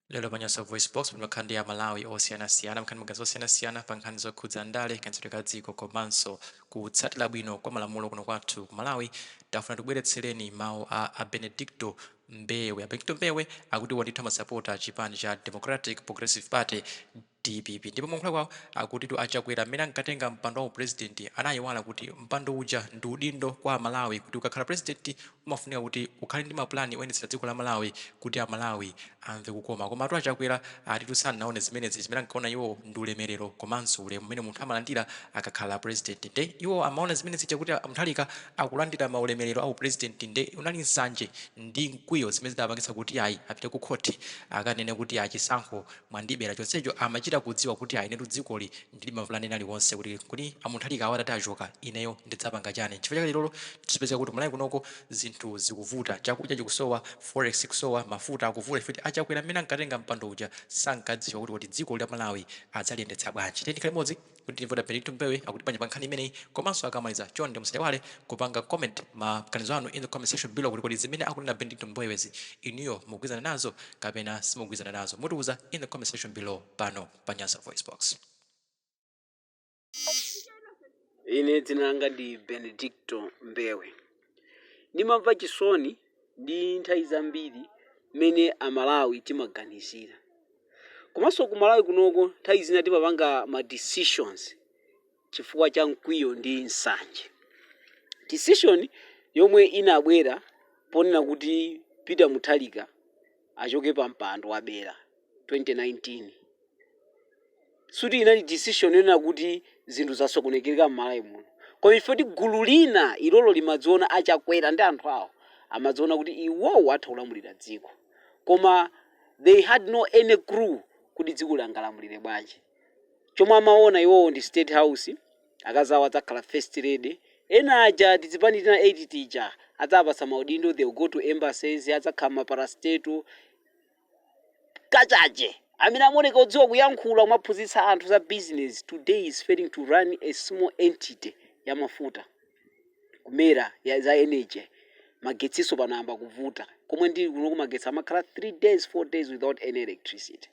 Lero pa Nyasa Voice Box timakhala ndi Amalawi osiyanasiyana nkhani, maganizo osiyanasiyana pa nkhani zokhudza ndale, kayendetsedwe ka dziko komanso kutsatira bwino kwa malamulo kuno kwathu ku Malawi. Tafuna tikubweretsereni mawu a a Benedicto Mbewe. A Benedicto Mbewe akuti iwo ndithu amasapota chipani cha Democratic Progressive Party, dpp, ndipo mukuyankhula kwawo akutitu a Chakwera mmene ankatenga mpando wa upresident anayiwala kuti mpando uja ndi udindo kwa Amalawi, kuti ukakhala president umafunika kuti ukhale ndi ma plan oyendetsera dziko la Malawi kuti Amalawi amve kukoma. Komatu a Chakwera atitu sanaone zimenezi. Zimene ankaona iwowo ndi ulemerero komanso ulemu umene munthu amalandira akakhala president, nde iwo amaona zimene zija kuti a Mutharika akulandira maulemerero a upresident, nde unali nsanje ndi mkwiyo zimene zidapangitsa kuti ayi, apite ku khoti akanene kuti ayi, chisankho mwandibera, chonsecho amachita kudziwa kuti ayi, inetu dzikoli ndilibe mapulani ena aliwonse, kuti kodi a Mutharika awo atati achoka ineyo ndidzapanga chani? Nchifukwa chake lerolo zipezeka kuti Malawi kunoko zinthu zikuvuta, chakudya chikusowa, forex ikusowa, mafuta akuvuta, chifukwa a Chakwera mmene ankatenga mpando uja sankadziwa kuti kodi dziko la Malawi adzaliyendetsa bwanji. Tiyeni tikhale limodzi kuti timve kuti Benedicto Mbewe akuti bwanji pa nkhani imeneyi. Komanso akamaliza, chonde musaiwale kupanga comment maganizo anu in the comment section below, kuti kodi zimene akunena Benedicto Mbewezi inuyo mukugwirizana nazo kapena simukugwirizana nazo? Mutiuza in the comment section below pano pa Nyasa Voice Box. Ine dzina langa ndi Benedicto Mbewe. Ndimamva chisoni ndi nthawi zambiri mmene Amalawi timaganizira. Komanso ku Malawi kunoko nthawi zina timapanga ma decisions chifukwa cha mkwiyo ndi nsanje. Decision yomwe inabwera ponena kuti Peter Mutharika achoke pa mpando, wabera, 2019, suti inali decision yonena kuti zinthu zasokonekera m'Malawi muno, koma ife kuti gulu lina ilolo limadziona, aChakwera ndi anthu awo amadziona kuti iwowo atha kulamulira dziko, koma they had no any clue kuti dziko langalamulire bwanji. Chomwe amaona iwowo ndi State House, akazi awo adzakhala first lady, ena aja tizipani tina 8 tija adzapasa maudindo, they will go to embassies, adzakhala ma parastatal. Kachaje amene amaoneka odziwa kuyankhula, kumaphunzitsa anthu za business, today is failing to run a small entity ya mafuta kumera ya za energy. Magetsiso pano ayamba kuvuta. Komwe ndili kuno, magetsi amakhala 3 days, 4 days without any electricity.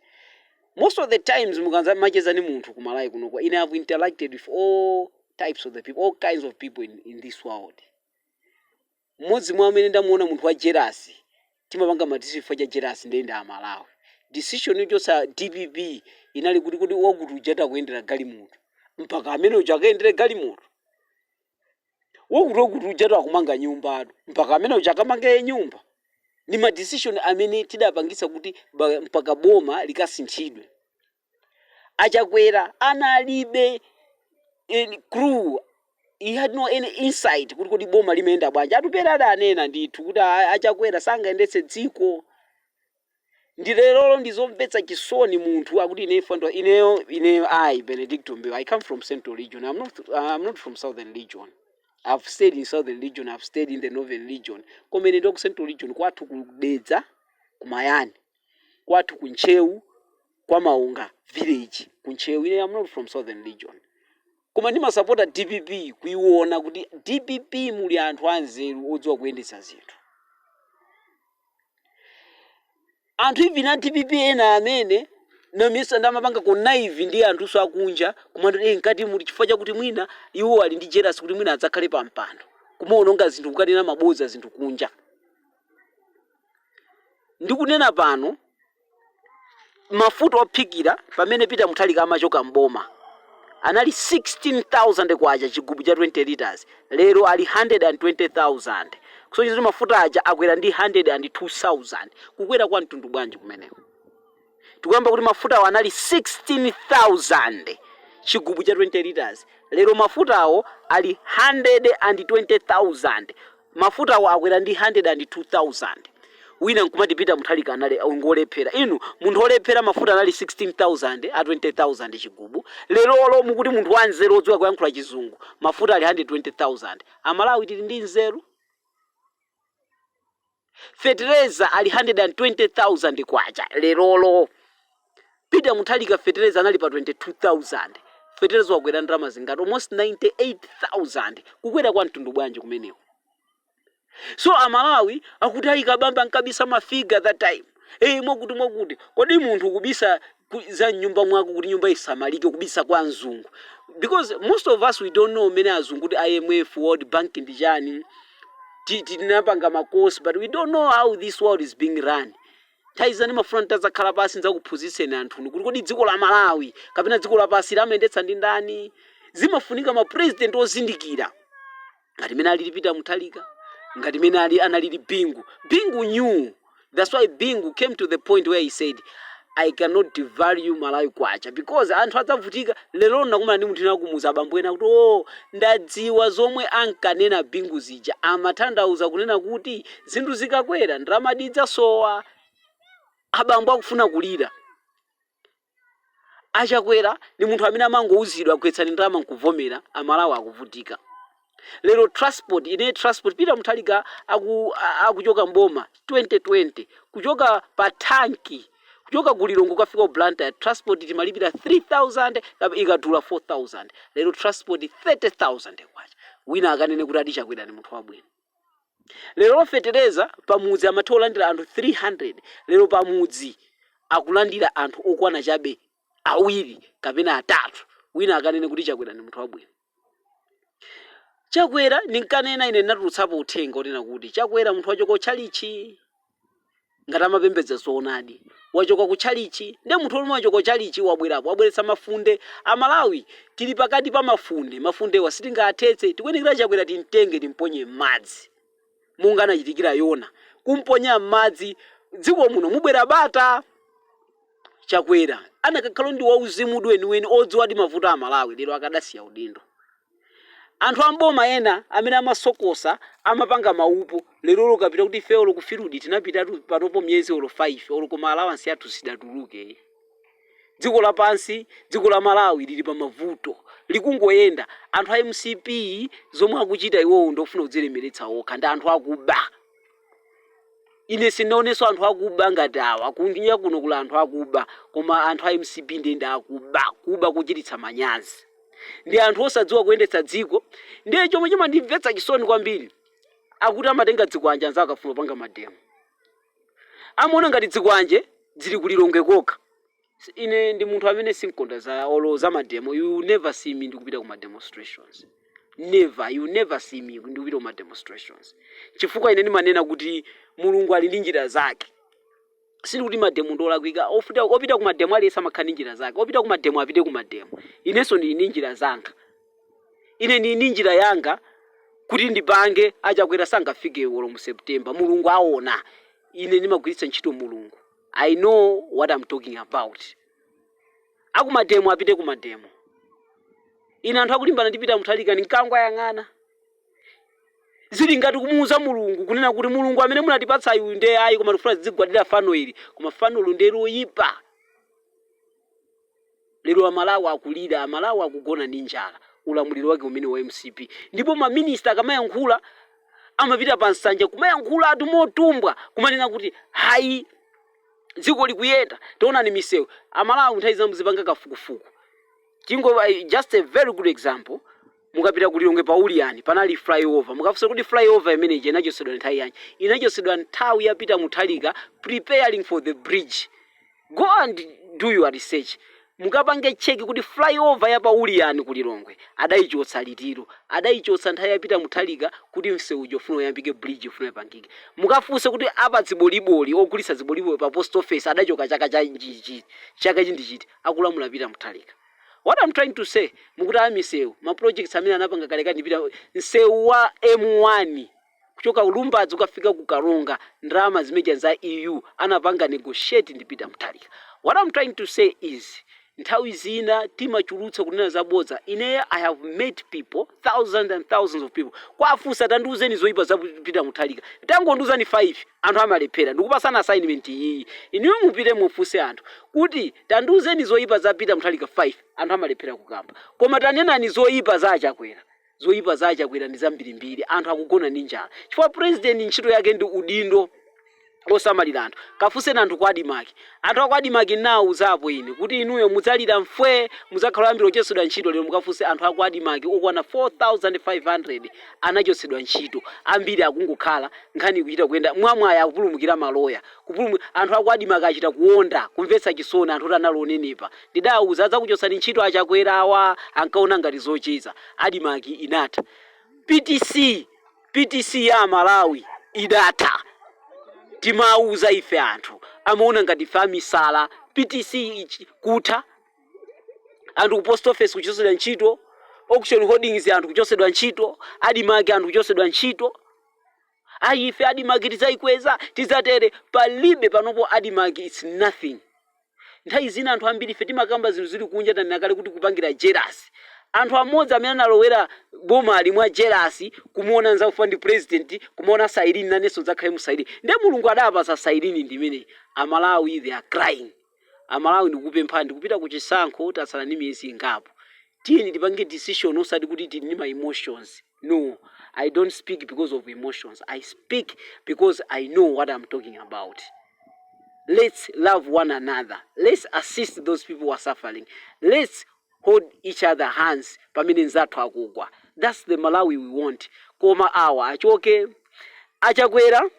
Most of the times mukanza macheza ni munthu kuMalawi kunoko, ine have interacted with all types of the people, all kinds of people in this world. Mmodzi mwa amene ndamuona munthu wa jealous, timapanga ma decision chifukwa cha jealous, ndiye ndi Amalawi. Decision yochotsa DPP inali kuti wakuti uja takuyendera galimoto, mpaka amene uja akayendere galimoto? Wakuti wakuti uja akumanga nyumbatu, mpaka amene uja akamange nyumba? Ni ma decision amene tidapangitsa kuti mpaka boma likasinthidwe. AChakwera analibe any clue, he had no any insight kuti kodi boma limayenda bwanji. Atupere adanena ndithu kuti aChakwera sangayendetse dziko. Ndi lerolo ndizomvetsa chisoni, munthu akuti ine fondo ineyo I, Benedicto Mbewe, I come from Central Region. I'm not from Southern Region. I've stayed in Southern Region, I've stayed in the Northern Region, koma ine ndi ku Central Region. Kwathu kuDedza, kuMayani, kwathu kuNtcheu, kwa Maunga village kuNtcheu. Ine I'm not from Southern Region, koma ndimasapota DPP, kuiona kuti DPP muli anthu anzeru odziwa kuyendetsa zinthu. Anthu even a DPP ena amene namisa ndamapanga connive ndi anthuso akunja kumati nkati muli, chifukwa chakuti mwina iwo ali ndi jealous kuti mwina adzakhale pa mpando, kumaononga zinthu, kukanena mabodza zinthu kunja. Ndikunena pano, mafuta ophikira pamene Peter Mutharika amachoka mboma anali 16,000 kwacha chigubu cha 20 liters, lero ali 120,000, kusonyeza kuti mafuta aja akwera ndi 102,000. Kukwera kwa mtundu bwanji kumeneko? Tikuyamba kuti mafutawo anali 16,000 chigubu cha 20 liters, lero mafutawo ali 120,000, mafutawo akwera ndi 102,000. Wina nkumati Peter Mutharika anali ngolephera. Inu, munthu olephera, mafuta anali 16,000 a 20,000 chigubu, lerolo mukuti munthu wanzeru odziwa kuyankhula Chizungu, mafuta ali 120,000. Amalawi tili ndi nzeru? Fetereza ali 120,000 kwacha lerolo. Peter Mutharika fetereza anali pa 22,000. Fetereza wakwera ndalama zingati? Almost 98,000. Kukwera kwa mtundu bwanji kumeneko? So Amalawi akuti ayi, Kabambe ankabisa ma figure that time. Mwakuti mwakuti kodi munthu kubisa za mnyumba mwako kuti nyumba isamalike, kubisa kwa mzungu, because most of us, we don't know mene azungu kuti IMF, World Bank ndi chani. Tinapanga makosi, but we don't know how this world is being run. Nthawi zina ndimafuna nditadzakhala pasi ndidzakuphunzitseni anthuni kuti kodi dziko la Malawi kapena dziko lapansi lamayendetsa ndi ndani. Zimafunika ma president ozindikira ngati mene alili Peter Mutharika, ngati mene ali analili Bingu. Bingu knew. That's why Bingu came to the point where he said, "I cannot devalue Malawi kwacha because anthu adzavutika." Lero nakumana ndi munthu nakumuza abambo ena kuti, "Oh, ndadziwa zomwe ankanena Bingu zija, amatanthauza kunena kuti zinthu zikakwera ndalama idzasowa." Abambo akufuna kulira. Achakwera ni munthu amene amangouzidwa, "Gwetsani ndalama," nkuvomera. Amalawi akuvutika lero. Transport, ine transport, Peter Mutharika akuchoka mboma 2020, kuchoka pa tanki, kuchoka ku Lilongwe kukafika ku Blantyre, transport timalipira 3000, ikadula 4000. Lero transport 30,000 kwacha. Wina akanene kuti adi Chakwera ni munthu wabwino. Lero lofetereza pamudzi amatha kulandira anthu 300, lero pamudzi akulandira anthu okwana chabe awiri kapena atatu. Wina akanene kuti Chakwera ni munthu wabwino. Chakwera, ninkanena ine, ndinatulutsapo uthenga onena kuti Chakwera munthu wachoka kutchalichi, ngati amapembedza zoonadi, wachoka kutchalichi. Ndiye munthu omwe wachoka kutchalichi wabwerapo, wabweretsa mafunde. Amalawi tili pakati pa mafunde, mafundewa sitingathetse. Tikuyenekera Chakwera timtenge, timponye m'madzi monga anachitikira Yona. Kumponya m'madzi, dziko muno mubwera bata. Chakwera anakakhala ndi wauzimu weniweni odziwadi mavuto a Malawi, lero akadasiya udindo. Anthu amboma ena amene amasokosa, amapanga maupo, lero lokapita kuti ife olo ku field tinapitatu panopo miyezi olo 5 olo, koma allowance yathu sidatuluke. Dziko lapansi, dziko la Malawi lili pa mavuto, likungoyenda. Anthu a MCP zomwe akuchita iwowo ndofuna kudzilemeretsa okha, ndi anthu akuba. Ine sindinaonenso anthu akuba ngati awa. Kunja kuno kula anthu akuba, koma anthu a MCP ndiye ndi akuba, kuba kuchititsa manyazi. Ndi anthu osadziwa kuyendetsa dziko. Ndiye chomwe chimandimvetsa chisoni kwambiri, akuti amatenga dzikwanje anzawo akafuna kupanga mademo, amaona ngati dzikwanje zili kulilongwe kokha. Ine ndi munthu amene sinkonda za olo za mademo. You never see me ndikupita kuma demonstrations, never. You never see me ndikupita kuma demonstrations, chifukwa ine ndimanena kuti Mulungu ali ndi njira zake. Sindikuti mademo ndolakwika. Opita kumademo aliyense amakhala ndi njira zake. Opita kumademo apite kumademo. Inenso ndili ndi njira zanga. Ine ndili ndi njira yanga kuti ndipange. Achakwera sangafike olo mu September. Mulungu aona. Ine ndimagwiritsa ntchito Mulungu. I know what I'm talking about. Akumademo apite kumademo. Ine anthu akulimbana ndi Peter Mutharika ndinkangwayang'ana, zili ngati kumuuza Mulungu kunena kuti, "Mulungu amene munatipatsa iyu ndiye ayi, koma tikufuna tizigwadira fano ili." Koma fanolo ndiye loyipa. Lero Amalawi akulira, Amalawi akugona ndi njala, ulamuliro wake umene wa MCP. Ndipo maminista akamayankhula amapita pa nsanja kumayankhula atu motumbwa, kumanena kuti hayi, dziko likuyenda, taonani misewu. Amalawi nthawi zina muzipanga kafukufuku. Chingo, just a very good example, mukapita ku Lilongwe pa Uliyani panali flyover. Mukafunsa kuti flyover imeneyi inachotsedwa nthawi yanji, inachotsedwa nthawi ya Peter Mutharika, preparing for the bridge. Go and do your research, mukapange check kuti flyover ya pa Uliyani ku Lilongwe adayichotsa litiro. Adayichotsa nthawi ya Peter Mutharika kuti msewu uja ufuna uyambike, bridge ufuna ipangike. Mukafunse kuti apa ziboliboli, ogulitsa ziboliboli pa post office adachoka chaka cha njichi, chaka ichi ndi chiti, akulamula Peter Mutharika. What I'm trying to say, mukuti a misewu, ma projects amene anapanga kalekale ndipita msewu wa M1 kuchoka Lumbadzi ukafika ku Karonga, ndalama zimeja za EU, anapanga negotiate ndi Peter Mutharika. What I'm trying to say is, nthawi zina timachulutsa kunena zabodza. Ineyo I have met people, thousands and thousands of people, kwafunsa, "Tandiuzeni zoyipa za Peter Mutharika, tangondiuzani 5." Anthu amalephera. Ndikupasana assignment iyi, inuyo mupite mufunse anthu kuti, "Tandiuzeni zoyipa za Peter Mutharika 5." Anthu amalephera kukamba. Koma tanenani zoyipa za Achakwera. Zoyipa za Achakwera ndi zambirimbiri. Anthu akugona ndi njala chifukwa president ntchito yake ndi udindo. Osamalira anthu, kafunseni anthu ku ADMARC. Anthu aku ADMARC ndinawuzapo ine kuti inuyo mudzalira mfwe, mudzakhala oyambira kuchotsedwa ntchito. Lero mukafunse anthu aku ADMARC, okwana 4500 anachotsedwa ntchito. Ambiri akungokhala, nkhani ikuchita kuyenda mwamwayi, akupulumukira maloya anthu aku ADMARC achita kuwonda, kumvetsa chisoni. Anthu oti anali onenepa, ndidawuza adzakuchotsani ntchito aChakwera awa, ankaona ngati zocheza. ADMARC inatha. PTC, PTC ya Malawi idatha. Timawuza ife, anthu amaona ngati ife amisala. PTC kutha, anthu ku post office kuchotsedwa ntchito, Auction Holdings anthu kuchotsedwa ntchito, ADMARC anthu kuchotsedwa ntchito. Ayi, ife ADMARC tidzayikweza, tidzatere. Palibe panopo. ADMARC, it's nothing. Nthawi zina anthu ambiri ife timakamba zinthu zili kunja. Tanena kale kuti kupangira jealous anthu amodzi amene analowera boma ali mwa jealous, kumuona nzakufa ndi president, kumuona siren, nanenso nzakhale mu siren. Ndiye Mulungu adapasa siren ndimene Amalawi, they are crying. Amalawi, ndikupemphani, ndikupita ku chisankho, tatsala ndi miyezi ingapo. Tiyeni tipange decision, osati kuti tili ndi ma emotions. No, I don't speak because of emotions. I speak because I know what I'm talking about. Let's love one another. Let's assist those people who are suffering. Let's hold each other hands pamene nzathu akugwa. That's the Malawi we want. Koma awa achoke, aChakwera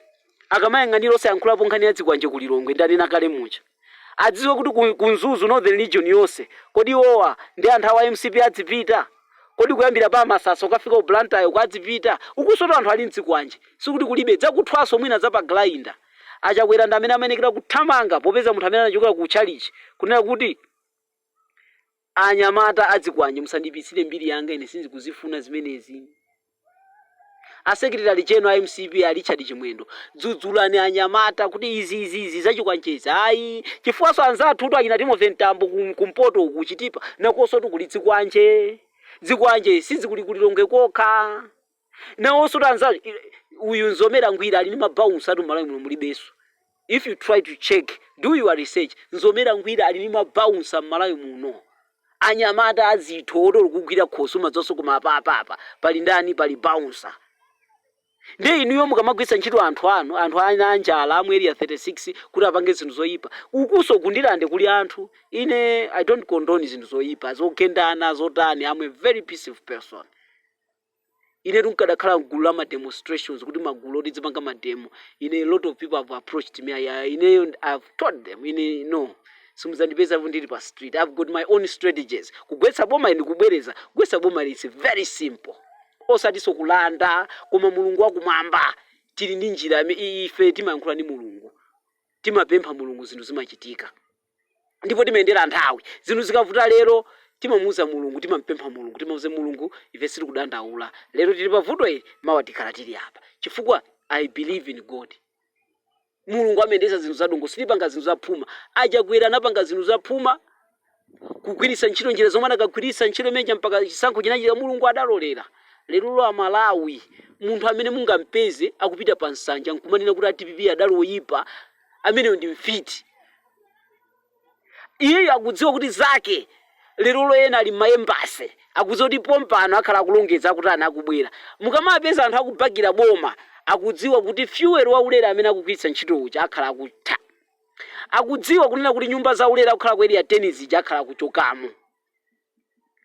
akamayang'anira osayankhulapo nkhani ya zikwanje kuLilongwe. Ndanena kale mucha, adziwe kuti ku Mzuzu, Northern Region yonse, kodi iwowa ndi anthu awa MCP adzipita? Kodi kuyambira pa Masasa ukafika ku Blantyre ukadzipita ukusoto, anthu ali mzikwanje, sikuti kulibe dzakuthwaso, mwina zapa grinder. AChakwera ndi amene amayenekera kuthamanga, popeza munthu amene anachokera ku chalichi, kunena kuti anyamata adzikwanje, musandipitsire mbiri yanga, ine sindikuzifuna zimenezi. A secretary general a MCP a Richard Chimwendo, dzudzulani anyamata kuti izi izi izi zachikwanjezi ayi, chifukwaso anzathu tu achina Timothy Mtambo kumpoto uku, Chitipa nakonso kuli dzikwanje. Dzikwanje sizikuli kuLilongwe kokha, nawonso tu anzathu. Uyu Nzomera Ngwira ali ndi ma bouncer atu Malawi muno mulibenso. If you try to check, do your research, Nzomera Ngwira ali ndi ma bouncer m'Malawi muno, anyamata azitho otolo kugwira khosi umadzonso. Koma apapapa pali ndani? Pali bouncer. Ndiye inuyo mukamagwiritsa ntchito anthu anu, anthu ana anjala amu Area 36, kuti apange zinthu zoyipa, ukuso kundilande kuli anthu. Ine I don't condone zinthu zoyipa, zogendana, zotani. I'm a very peaceful person. Ine tinkadakhala mgulu la ma demonstrations, kuti magulu oti zipanga ma demo. Ine, a lot of people have approached me. Ineyo I've told them, ine no, simudzandipeza ndili pa street. I've got my own strategies kugwetsa boma. Ine kubwereza, kugwetsa boma it's very simple, osatinso kulanda, koma Mulungu wakumwamba tili ndi njira ife timayankhula ndi Mulungu, timapempha Mulungu, zinthu zimachitika. Ndipo timayendera nthawi. Zinthu zikavuta lero, timamuuza Mulungu, timampempha Mulungu, timamuuza Mulungu, ife sitikudandaula. Lero tili pa vuto ili, mawa tikhala tili apa, chifukwa I believe in God. Mulungu amayendetsa zinthu zadongo, sitipanga zinthu zaphuma. AChakwera anapanga zinthu zaphuma, kugwiritsa ntchito njira zomwe anakagwiritsa ntchito imeneja mpaka chisankho chinachitika. Mulungu adalolera. Lero lo Amalawi, munthu amene mungampeze akupita pa nsanja nkumanena kuti a DPP adali oyipa, ameneyo ndi mfiti. Iyeyo akudziwa kuti zake lero ena ali m'ma embassy, akudziwa kuti pompano akhala akulongedza, akuti ana akubwera. Mukamapeza anthu akubakira boma, akudziwa kuti fuel waulere amene akugwiritsa ntchito uja akhala akutha, akudziwa kunena kuti nyumba zaulere akukhala ku Area 10 zija akhala akuchokamo.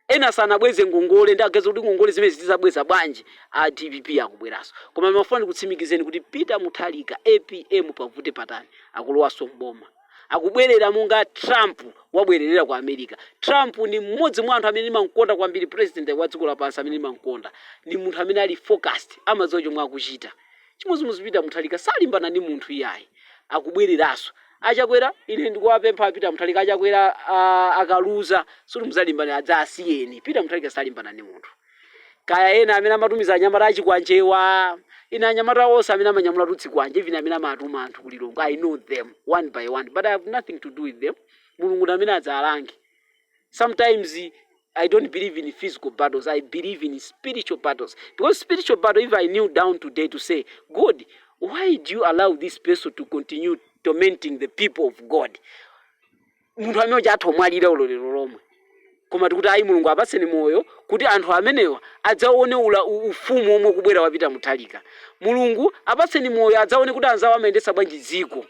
Ena sanabweze ngongole, ndi ageza kuti ngongole zimene zitizabweza bwanji, a DPP akubweranso. Koma mafuna ndikutsimikizeni kuti Peter Mutharika, APM, pavute patani, akulowanso mboma, akubwerera monga Trump wabwererera ku America. Trump ni mmodzi mwa anthu amene ndimamkonda kwambiri, president wa dziko lapansi amene ndimamkonda. Ni munthu amene ali focused, amadziwa chomwe akuchita. Chimodzimodzi Peter Mutharika, salimbana ndi munthu iyayi, akubwereranso. AChakwera, ine ndikuwapempha Peter Mutharika, aChakwera, akaluza suti muzalimbana, adzasiyeni. Peter Mutharika salimbana ndi munthu. Kaya ena amene amatumiza anyamata achikwanjewa, ine anyamata onse amene amanyamula tudzikwanje, even amene amatuma anthu kuLilongwe, I know them one by one, but I have nothing to do with them. Mulungu ndi amene adzalange. Sometimes I don't believe in physical battles. I believe in spiritual battles, because spiritual battle, if I kneel down today to say, "God, why do you allow this person to continue tormenting the people of God?" munthu amene uja atha omwalira ulo lero lomwe. Koma tikuti ayi, Mulungu apatseni moyo kuti anthu amenewa adzaone ufumu omwe kubwera wapita Mutharika. Mulungu apatseni moyo adzaone kuti anzawo amayendetsa bwanji dziko.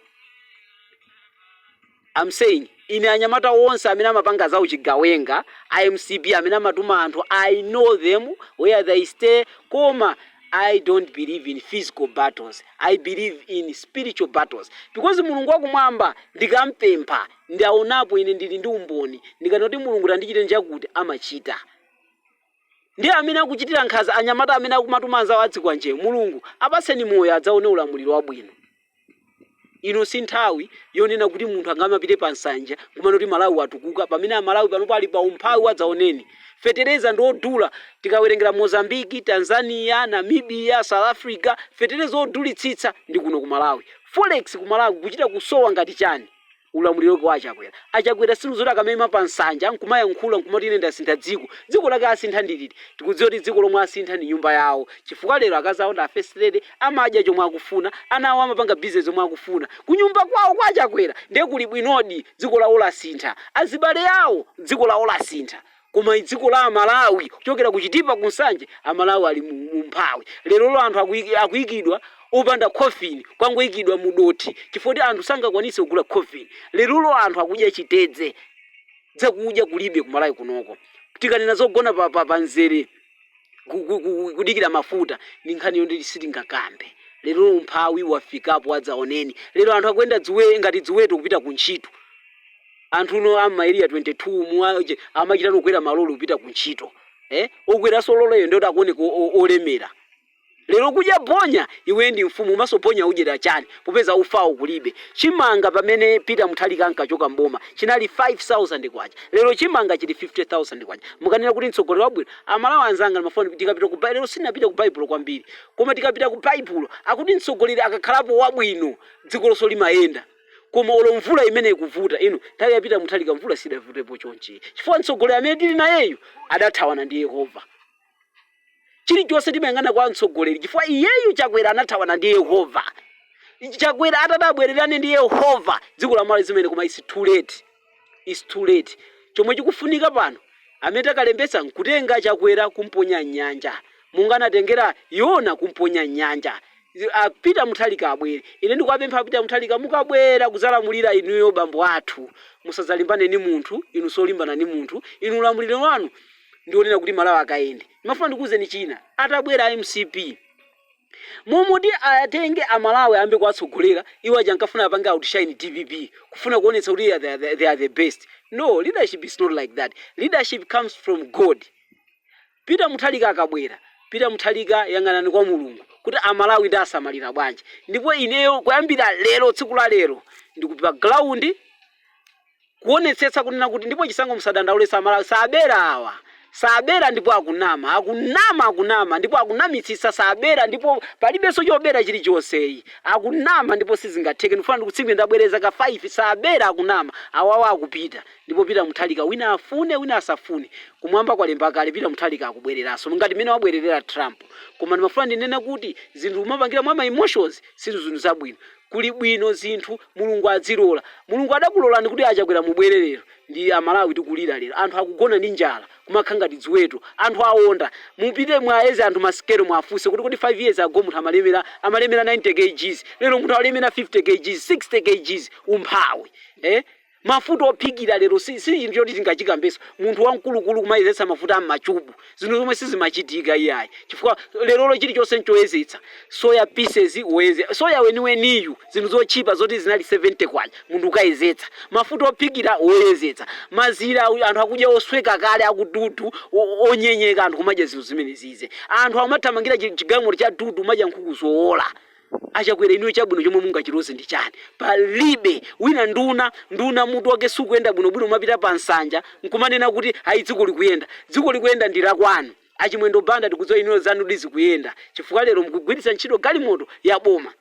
I'm saying, ine anyamata onse amene amapanga zawo chigawenga, iMCP, amene amatuma anthu, I know them, where they stay. Koma I don't believe in physical battles, I believe in spiritual battles, because Mulungu wakumwamba ndikampempha, ndaonapo ine, ndili ndi umboni. Ndikanoti, "Mulungu, tandichite njakuti," amachita. Ndi amene akuchitira nkhanza anyamata amene akumatuma anzawo adzikwanje, Mulungu apatseni moyo adzaone ulamuliro wabwino. Ino si nthawi yonena kuti munthu angamapite pa nsanja kumana kuti Malawi watukuka, pamene Amalawi panopo ali pa umphawi wadzaoneni. Fetereza ndi odula. Tikawerengera Mozambiki, Tanzania, Namibia, South Africa, fetereza odulitsitsa ndi kuno ku Malawi. Forex ku Malawi kuchita kusowa ngati chani. Ulamuliro wa Achakwera, Achakwera sinuzoti akamema pa nsanja nkumayankhula nkumati, "Ine ndasintha dziko." Dziko lake asintha ndiliti? Tikudziwa kuti dziko lomwe asintha ndi nyumba yawo, chifukwa lero akazi awo ndi a first lady, amadya chomwe akufuna, ana awo amapanga business omwe akufuna kunyumba kwawo kwa Achakwera. Ndiye kuli bwinodi, dziko lawo lasintha. Azibale yawo dziko lawo lasintha, koma dziko la Amalawi, kuchokera kuchitipa kunsanje, Amalawi ali mu mphawi. Lerolo anthu akuyikidwa opanda coffin, kwangoyikidwa mu dothi chifukwa kuti anthu sangakwanise kugula coffin. Lerolo anthu akudya chitedze, zakudya kulibe kumalawi kunoko. Tikanena zogona pa mzere kudikira mafuta, ndi nkhani yoti sitingakambe. Lero umphawi wafikapo wadzaoneni. Lero anthu akuyenda dziwe ngati dziweto kupita ku ntchito. Anthu uno ama Area 22 mu amachita nokwera maloli kupita ku ntchito, eh? Okweranso loloyo ndiyoti akuoneka olemera. Lero kudya bonya, iwe ndi mfumu, umasoponya udyera chani popeza ufawo kulibe? Chimanga, pamene Peter Mutharika ankachoka mboma, chinali 5000 kwacha. Lero chimanga chili 50,000 kwacha. Mukanena kuti mtsogoleri wabwino, Amalawi anzanga, mafoni tikapita ku lero sinapita ku Baibulo kwambiri, koma tikapita ku Baibulo akuti mtsogoleri akakhalapo wabwino, dziko lonse limayenda. Koma olo mvula imene ikuvuta ino, nthawi yapita Mutharika mvula sidavutepo chonchi, chifukwa mtsogoleri amene tili nayeyu adathawana ndi Yehova. Chilichonse timayang'ana kwa mtsogoleri, chifukwa iyeyu Chakwera anathawana ndi Yehova. Chakwera atati abwererane ndi Yehova, dziko la Malawi zimene, koma it's too late, it's too late. Chomwe chikufunika pano, amene takalembetsa, nkutenga Chakwera kumponya nyanja munga anatengera Yona kumponya nyanja. Apita Mutharika abwere. Ine ndikuwapempha Apita Mutharika, mukabwera kudzalamulira inuyo, bambo athu, musadzalimbane ni munthu. Inu solimbana ni munthu, inu ulamuliro wanu ndionena kuti Malawi akayende. Ndimafuna ndikuwuzeni china: atabwera MCP, momoti atenge Amalawi ayambe kuwatsogolera, iwo aja ankafuna apange outshine DPP, kufuna kuonetsa kuti they are the best. No, leadership is not like that. Leadership comes from God. Peter Mutharika akabwera, Peter Mutharika, yang'anani kwa Mulungu kuti Amalawi ndi asamalira bwanji. Ndipo ineyo kuyambira lero, tsiku la lero, ndikupa ground kuonetsetsa kunena kuti, ndipo chisankho musadandaule, Amalawi sabera awa, sabera. Ndipo akunama, akunama, akunama, ndipo akunamitsitsa. Sabera, ndipo palibenso chobera chilichonseyi. Akunama ndipo sizingatheke. Ndikufuna ndikutsimbe, ndabwereza ka 5: sabera, akunama awawa, akupita. Ndipo Peter Mutharika, wina afune wina asafune, kumwamba kwalemba kale, Peter Mutharika akubwereranso ngati mmene wabwererera Trump. Koma ndimafuna ndinene kuti zinthu kumapangira mwa ma emotions si zinthu zabwino. Kuli bwino zinthu Mulungu adzilola. Mulungu adakulolani kuti Achakwera mubwererero, ndi Amalawi tikulira lero. Anthu akugona ndi njala, kumakhala ngati ziweto. Anthu awonda. Mupite mwayeze anthu masikelo, mwafunse kuti 5 years ago munthu amalemera 90 kgs, lero munthu alemera 50 kgs, 60 kgs. Umphawi, eh? Mafuta ophikira lero si chinthu choti tingachikambeso. Munthu wamkulukulu kumayezetsa mafuta ammachubu, zinthu zomwe sizimachitika iyayi, chifukwa lerolo chilichonse nchoyezetsa. Soya pieces woyeze, soya weniweniyu, zinthu zotchipa zoti zinali 70 kwacha, munthu ukayezetsa. Mafuta ophikira woyezetsa, mazira anthu akudya osweka kale, akududu, onyenyeka, anthu kumadya zinthu zimene zize. Anthu amathamangira chigalimoto cha dudu, umadya nkhuku zowola. Achakwera, inuyo chabwino chomwe mungachiloze ndi chani? Palibe. Wina nduna mutu wake sukuyenda bwinobwino, umapita pa nsanja nkumanena kuti ayi, dziko likuyenda. Dziko likuyenda ndi lakwanu. Achimwendo Banda, tikudziwa inuyo zanu zikuyenda, chifukwa lero mukugwiritsa ntchito galimoto ya boma.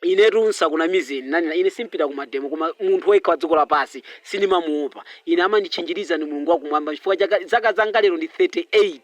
Inetu nsakunamizeni, nanena ine simpita ku mademo, koma munthu wekha wa dziko lapansi sindimamuopa. Ine amanditchinjiriza ndi Mulungu wakumwamba, chifukwa chaka zaka zanga lero ndi 38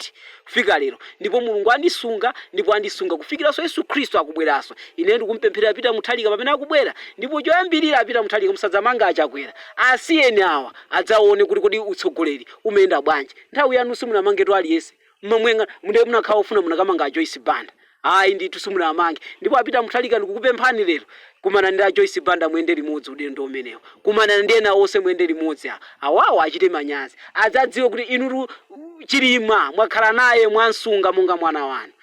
kufika lero, ndipo Mulungu andisunga, ndipo andisunga kufikiranso Yesu Khristu akubweranso. Ine ndikumpempherera Peter Mutharika pamene akubwera. Ndipo choyambirira, a Peter Mutharika, musadzamanga aChakwera, asiyeni awa adzaone kuti kodi utsogoleri umayenda bwanji. Nthawi yanu simunamangetu aliyense mmamwenga, munde munakhala ofuna munakamanga a Joyce Banda. Ayi ndithu, simunamange. Ndipo a Peter Mutharika, ndikukupemphani lero, kumana ndi a Joyce Banda, muyende limodzi ulendo umenewo, kumana ndi ena onse, muyende limodzi. Awawo achite manyazi, adzadziwe kuti inutu Chilima mwakhala naye, mwansunga monga mwana wanu.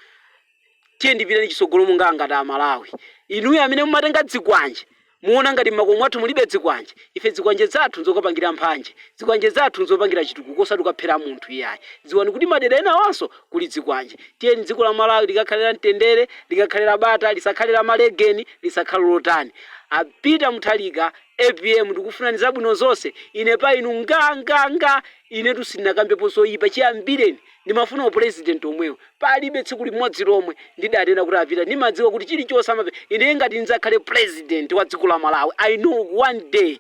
Tiye ndipiteni chitsogolo monga ngati Amalawi. Inuyo amene mumatenga dzikwanje, muona ngati mmakomo mwathu mulibe dzikwanje? Ife dzikwanje zathu nzokapangira mphanje, dzikwanje zathu nzopangira chitukuko, osati kukaphera munthu iyayi. Dziwani kuti madera enawanso kuli dzikwanje. Tiyeni dziko la Malawi likakhalira mtendere, likakhalira bata, lisakhalira malegeni, lisakhale lotani. A Peter Mutharika, APM, ndikufunani zabwino zonse. Ine pa inu nga nga nga. Inetu sindinakambepo zoyipa chiyambireni ndimafuna upresident omwewo. Palibe tsiku limodzi lomwe ndidanena kuti apita. Ndimadziwa kuti chilichonse amape. Ine ngati ndidzakhale president wa dziko la Malawi, I know one day.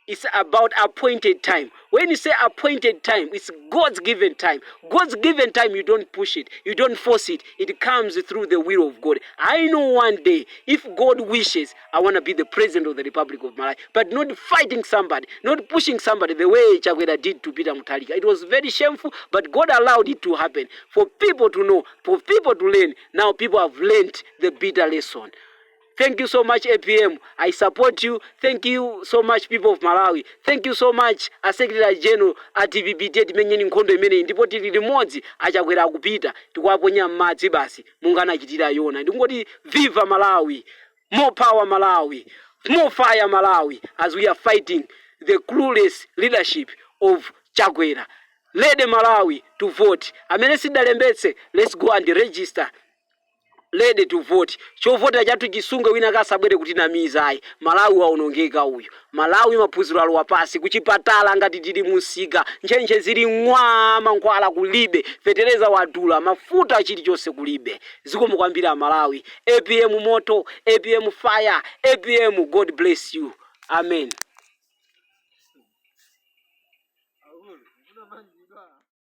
It's about appointed time. When you say appointed time, it's God's given time. God's given time, you don't push it, you don't force it. It comes through the will of God. I know one day, if God wishes, I want to be the president of the Republic of Malawi, but not fighting somebody, not pushing somebody the way Chakwera did to Peter Mutharika. It was very shameful, but God allowed it to happen for people to know, for people to learn. Now people have learned the bitter lesson. Thank you so much, APM. I support you. Thank you so much, people of Malawi. Thank you so much, a Secretary General a DPP. Timenyeni nkhondo imeneyi, ndipo tili limodzi. Achakwera akupita, tikuwaponya m'madzi basi monga anachitira Yona. Ndikungoti viva Malawi, more power Malawi, more fire Malawi, as we are fighting the clueless leadership of Chakwera. Ready Malawi to vote. Amene sidalembetse, let's go and register, ready to vote. Chovotera chathu chisunge, wina kasabwere kuti namiza ayi. Malawi waonongeka uyu. Malawi maphunziro alowa pasi, kuchipatala ngati tili musika, ntchentche zili ng'wa, mankhwala kulibe, fetereza wadula, mafuta, chilichonse kulibe. Zikomo kwambiri Amalawi. APM moto, APM fire, APM, God bless you. Amen.